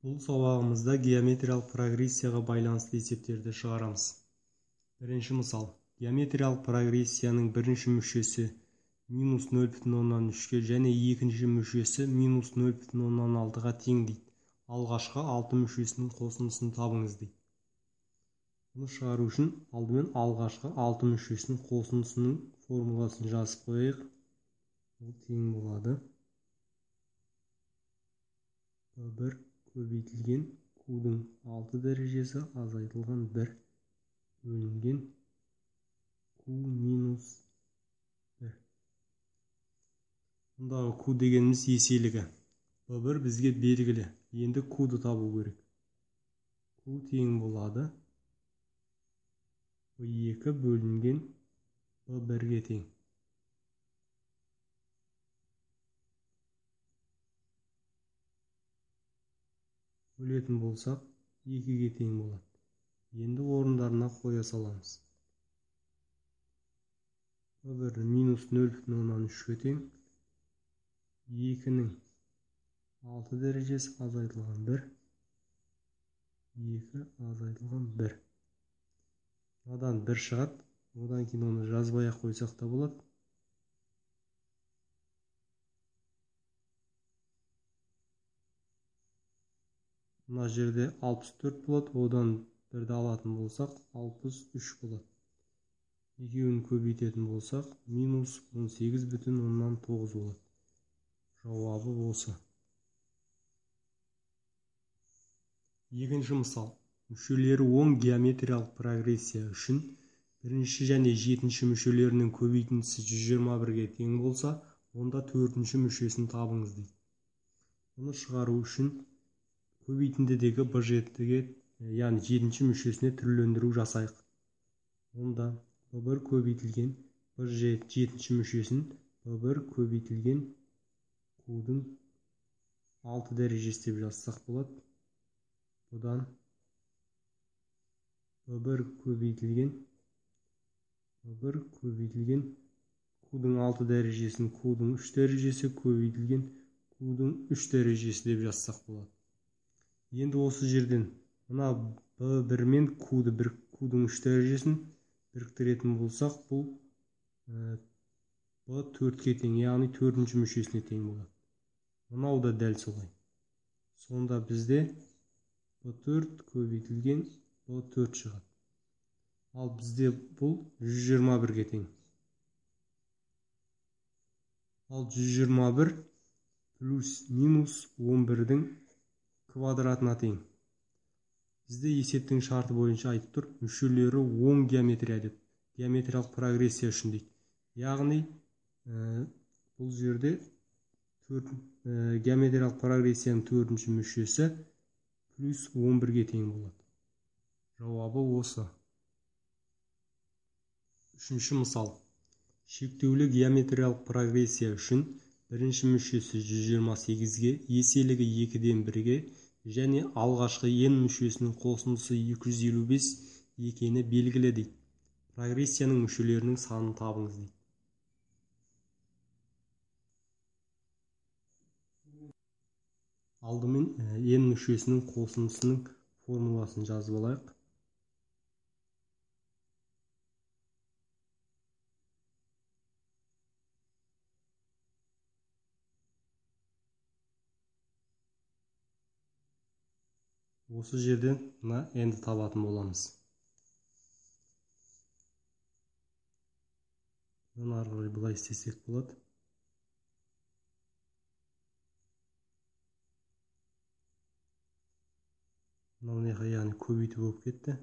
Бұл сабағымызда геометриялық прогрессияға байланысты есептерді шығарамыз. Бірінші мысал. Геометриялық прогрессияның бірінші мүшесі минус 0,3-ке және екінші мүшесі минус 0,6-ға тең дейді. Алғашқы 6 мүшесінің қосындысын табыңыз дейді. Бұны шығару үшін алдымен алғашқы 6 мүшесінің қосындысының формуласын жазып қояйық. Ол тең болады B1 көбейтілген Q-дің 6 дәрежесі азайтылған 1 бөлінген Q минус 1. Мұндағы Q дегеніміз еселігі. B1 бізге белгілі. Енді Q-ды табу керек. Q тең болады B2 бөлінген B1-ге тең. Бөлетін болсақ, 2-ге тең болады. Енді орындарына қоя саламыз. B1 минус 0,3-ке тең. 2-нің 6 дәрежесі азайтылған 1. 2 азайтылған 1. Мынадан 1 шығады. Одан кейін оны жазбай-ақ қойсақ та болады. Мына жерде 64 болады, одан бірді алатын болсақ 63 болады. Екеуін көбейтетін болсақ минус 18,9 болады. Жауабы осы. Екінші мысал. Мүшелері 10 геометриялық прогрессия үшін бірінші және жетінші мүшелерінің көбейтіндісі 121-ге тең болса, онда төртінші мүшесін табыңыз дейді. Бұны шығару үшін көбейтіндідегі B7-ге, яғни жетінші мүшесіне түрлендіру жасайық. Онда B1 көбейтілген B7 жетінші мүшесін B1 көбейтілген Q-дің 6 дәрежесі деп жазсақ болады. Бұдан B1 көбейтілген Q-дің 6 дәрежесін Q-дің 3 дәрежесі көбейтілген Q-дің 3 дәрежесі деп жазсақ болады. Енді осы жерден мына B1 мен Q-ды Q-дің 3 дәрежесін біріктіретін болсақ, бұл B4-ке тең, яғни төртінші мүшесіне тең болады. Мынау да дәл солай. Сонда бізде B4 көбейтілген B4 шығады. Ал бізде бұл 121-ге тең. Ал 121 плюс минус 11-дің квадратына тең. Бізде есептің шарты бойынша айтып тұр, мүшелері 10 геометрия деп, геометриялық прогрессия үшін дейді. Яғни бұл жерде геометриялық прогрессияның төртінші мүшесі плюс 11-ге тең болады. Жауабы осы. Үшінші мысал. Шектеулі геометриялық прогрессия үшін бірінші мүшесі 128-ге, еселігі 2-ден 1-ге және алғашқы n мүшесінің қосындысы 255 екені белгілі дейді. Прогрессияның мүшелерінің санын табыңыз дейді. Алдымен n мүшесінің қосындысының формуласын жазып алайық. Осы жерден мына n-ді табатын боламыз. Бұдан ары қарай былай істесек болады. Мынау неге, яғни көбейту болып кетті.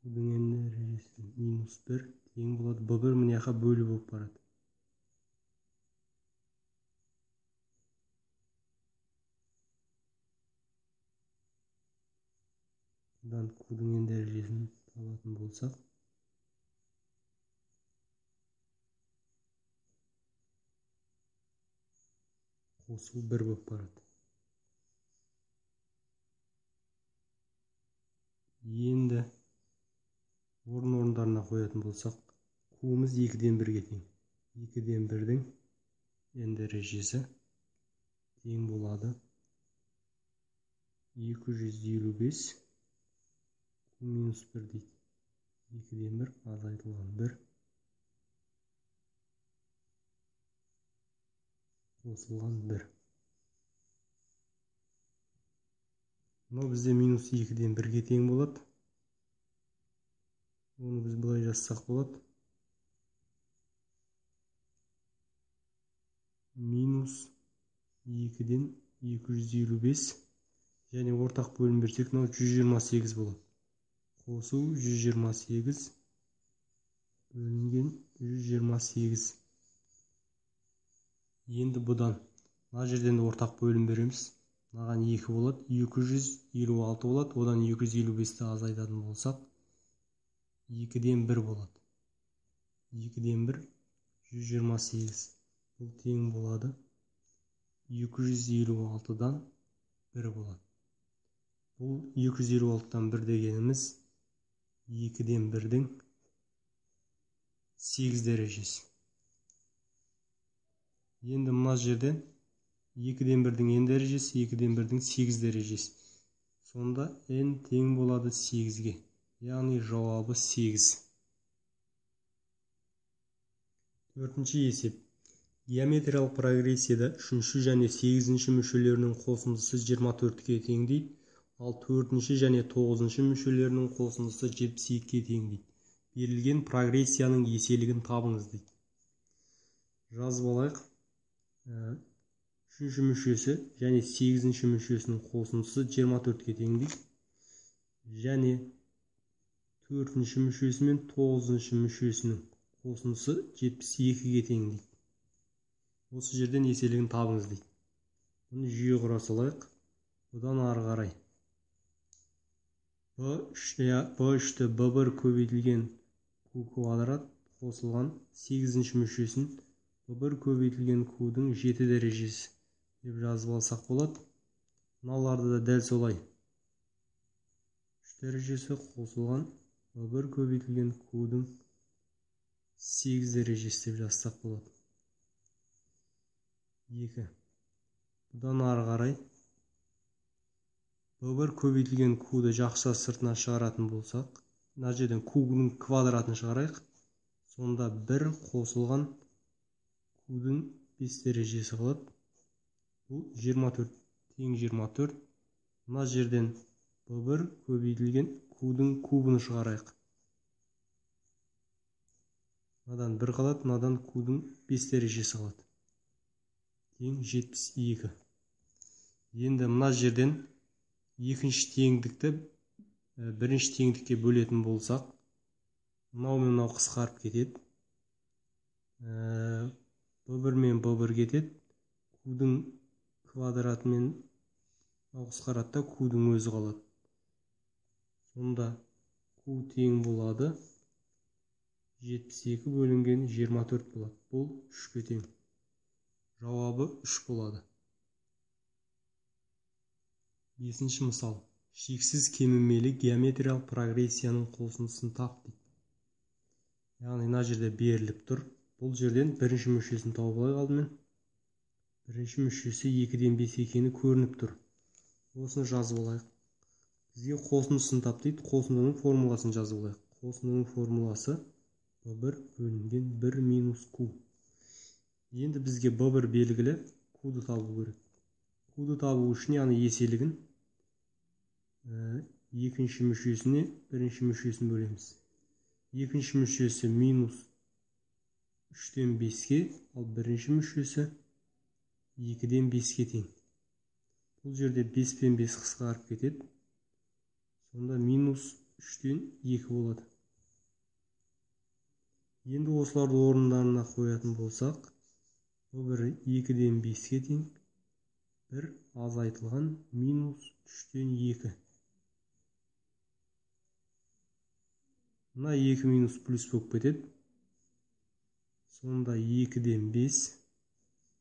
Q-дің n дәрежесі минус 1 тең болады. B1 мына жаққа бөлу болып барады. Бұдан Q-дің n дәрежесін табатын болсақ, қосу 1 болып барады. Енді орын-орындарына қоятын болсақ, Q-мыз 2-ден 1-ге тең. 2-ден 1-дің n дәрежесі тең болады 255 Q минус 1 дейді. 2-ден 1 азайтылған 1 қосылған 1. Мынау бізде минус 2-ден 1-ге тең болады. Оны біз былай жазсақ болады. Минус 2-ден 255 және ортақ бөлім берсек, мынау 128 болады. Қосу 128 бөлінген 128. Енді бұдан мына жерден де ортақ бөлім береміз. Мынаған 2 болады, 256 болады. Одан 255-ті азайтатын болсақ, 2-ден 1 болады. 2-ден 1 128. Бұл тең болады 256-дан 1 болады. Бұл 256-дан 1 дегеніміз 2-ден 1-дің 8 дәрежесі. Енді мына жерден 2-ден 1-дің n дәрежесі, 2-ден 1-дің 8 дәрежесі. Сонда n тең болады 8-ге. Яғни жауабы 8. Төртінші есеп. Геометриялық прогрессияда 3-ші және 8-ші мүшелерінің қосындысы 24-ке тең дейді, ал 4-ші және 9-шы мүшелерінің қосындысы 72-ге тең дейді. Берілген прогрессияның еселігін табыңыз дейді. Жазып алайық. 3-ші мүшесі және 8-ші мүшесінің қосындысы 24-ке тең дейді. Және 4-ші мүшесі мен 9-шы мүшесінің қосындысы 72-ге тең дейді. Осы жерден еселігін табыңыз дейді. Бұны жүйе құра салайық. Бұдан ары қарай B3-ті B1 көбейтілген Q квадрат қосылған 8-ші мүшесін B1 көбейтілген Q-дің 7 дәрежесі деп жазып алсақ болады. Мыналарды да дәл солай 3 дәрежесі қосылған B1 көбейтілген Q-дің 8 дәрежесі деп жазсақ болады. 2. Бұдан ары қарай B1 көбейтілген Q-ды жақша сыртына шығаратын болсақ, мына жерден Q-ның квадратын шығарайық. Сонда 1 қосылған Q-дің 5 дәрежесі қалады. Бұл 24 тең 24. Мына жерден B1 көбейтілген Q-дің кубын шығарайық. Мынадан 1 қалады, мынадан Q-дің 5 дәрежесі қалады. Тең 72. Енді мына жерден екінші теңдікті бірінші теңдікке бөлетін болсақ, мынау мен мынау қысқарып кетеді. B1 мен B1 кетеді. Q-дің квадратымен мынау қысқарады да Q-дің өзі қалады. Сонда Q тең болады 72 бөлінген 24 болады. Бұл 3-ке тең. Жауабы 3 болады. Бесінші мысал. Шексіз кемімелі геометриялық прогрессияның қосындысын тап дейді. Яғни мына жерде беріліп тұр. Бұл жерден бірінші мүшесін тауып алайық алдымен. Бірінші мүшесі 2-ден 5 екені көрініп тұр. Осыны жазып алайық. Бізге қосындысын тап дейді. Қосындының формуласын жазып алайық. Қосындының формуласы B1 бөлінген 1 минус Q. Енді бізге B1 белгілі, Q-ды табу керек. Q-ды табу үшін, яғни еселігін екінші мүшесіне бірінші мүшесін бөлеміз. Екінші мүшесі минус 3-тен 5-ке, ал бірінші мүшесі 2-ден 5-ке тең. Бұл жерде 5 пен 5 қысқарып кетеді. Сонда минус 3-тен 2 болады. Енді осыларды орындарына қоятын болсақ, бұл бір 2-ден 5-ке тең, 1 азайтылған минус 3-тен 2. Мына 2 минус плюс болып кетеді. Сонда 2-ден 5.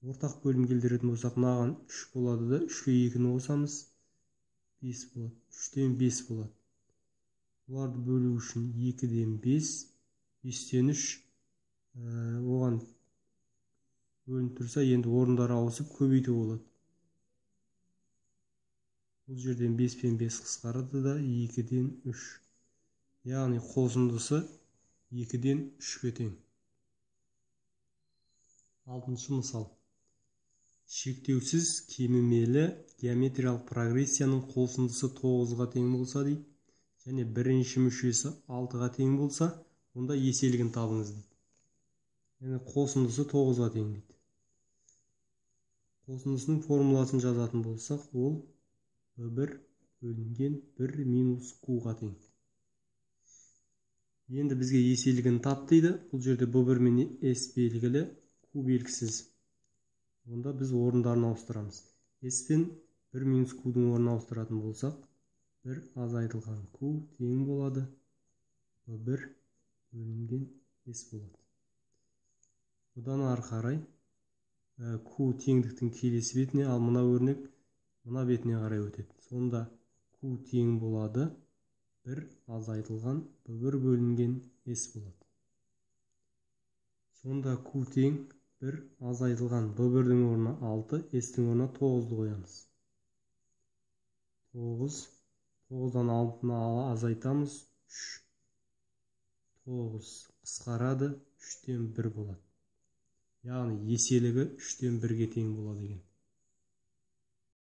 Ортақ бөлім келтіретін болсақ, мынаған 3 болады да, 3-ке 2-ні қосамыз, 5 болады. 3-тен 5 болады. Бұларды бөлу үшін 2-ден 5, 5-тен 3, оған бөлініп тұрса, енді орындары ауысып көбейту болады. Бұл жерден 5 пен 5 қысқарады да 2-ден 3. Яғни қосындысы 2-ден 3-ке тең. Алтыншы мысал. Шектеусіз кемімелі геометриялық прогрессияның қосындысы 9-ға тең болса дейді, және бірінші мүшесі 6-ға тең болса, онда еселігін табыңыз дейді. Яғни қосындысы 9-ға тең дейді. Қосындысының формуласын жазатын болсақ, ол B1 бөлінген 1 минус Q-ға тең. Енді бізге еселігін тап дейді. Бұл жерде B1 мен S белгілі, Q белгісіз. Онда біз орындарын ауыстырамыз. S пен 1 минус Q-дің орнын ауыстыратын болсақ, 1 азайтылған Q тең болады B1 бөлінген S болады. Бұдан ары қарай Q теңдіктің келесі бетіне, ал мына өрнек мына бетіне қарай өтеді. Сонда Q тең болады 1 азайтылған B1 бөлінген S болады. Сонда Q тең 1 азайтылған B1-дің орнына 6, S-тің орнына 9-ды қоямыз. 9, 9-дан 6-ны азайтамыз, 3. 9 қысқарады, 3-тен 1 болады. Яғни еселігі 3-тен 1-ге тең болады екен.